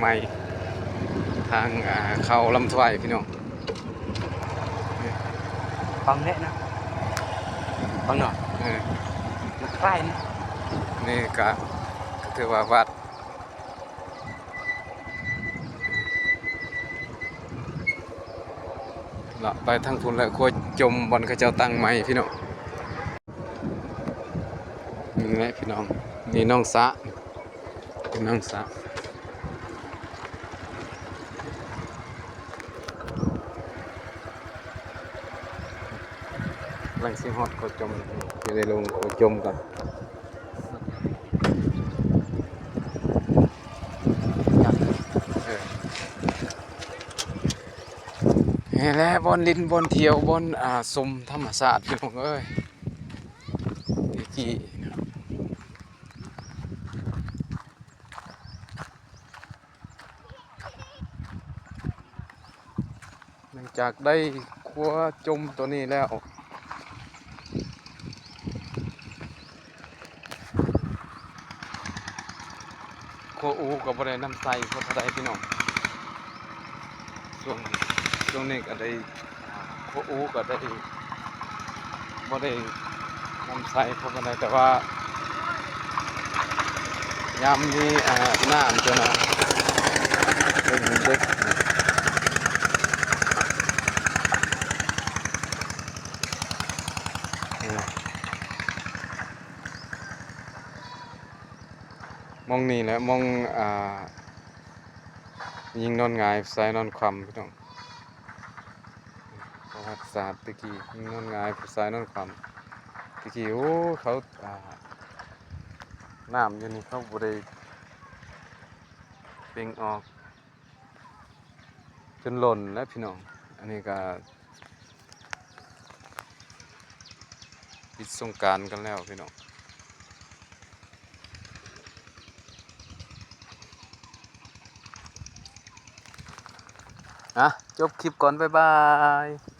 ໄປທາງ ອ່າ ເຂົ້າລຳທວາຍພີ່ນ້ອງ. ຟັງແດ່ນະ ຟັງເນາະ ເອີ ມັນຄ້າຍນະ. ນີ້ກະ ກະຖືວ່າວັດ ເລາະໄປທາງພຸ້ນແລ້ວ ຂົວຈົມບ່ອນເຂົາເຈົ້າຕັ້ງໃໝ່ພີ່ນ້ອງ. ນີ້ແຫຼະພີ່ນ້ອງ ນີ້ໜອງສະ ນີ້ໜອງສະ ກຳລັງຊິຮອດຂົວຈົມ ຊິໄດ້ລົງຂົວຈົມກ່ອນ. ເອີ ນີ້ແຫຼະບ່ອນຫຼິ້ນບ່ອນທ່ຽວ ບ່ອນ ອ່າ ຊົມທຳມະຊາດພີ່ນ້ອງເອີຍ ແຕ່ກີ້. ຫຼັງຈາກໄດ້ຂົວຈົມຕົວນີ້ແລ້ວ ຂົວອູກໍບໍ່ໄດ້ນຳໃຊ້ພໍເທົ່າໃດພີ່ນ້ອງ. ຊ່ວງ ຊ່ວງນີ້ກໍໄດ້ ອ່າ ຂົວອູກໍໄດ້ ບໍ່ໄດ້ນຳໃຊ້ພໍປານໃດ ແຕ່ວ່າຍາມມີ ອ່າ ນ້ຳຈັ່ງນັ້ນ ເປັນເດັກ ເອີ ໝ່ອງນີ້ແຫຼະ ໝ່ອງ ອ່າ ຍິງນອນຫງາຍ ຜູ້ຊາຍນອນຄວ່ຳ ພີ່ນ້ອງ. ປະຫວັດສາດແຕ່ກີ້ ຍິງນອນຫງາຍ ຜູ້ຊາຍນອນຄວ່ຳ ແຕ່ກີ້ ໂອ້ ເຂົາ ອ່າ ນ້ຳຢູ່ນີ້ເຂົາບໍ່ໄດ້ເປັງອອກ ຈົນຫຼົ່ນແລ້ວພີ່ນ້ອງ. ອັນນີ້ກໍປິດສົງການກັນແລ້ວພີ່ນ້ອງ. ອ່ະ ຈົບຄລິບກ່ອນ ບາຍບາຍ.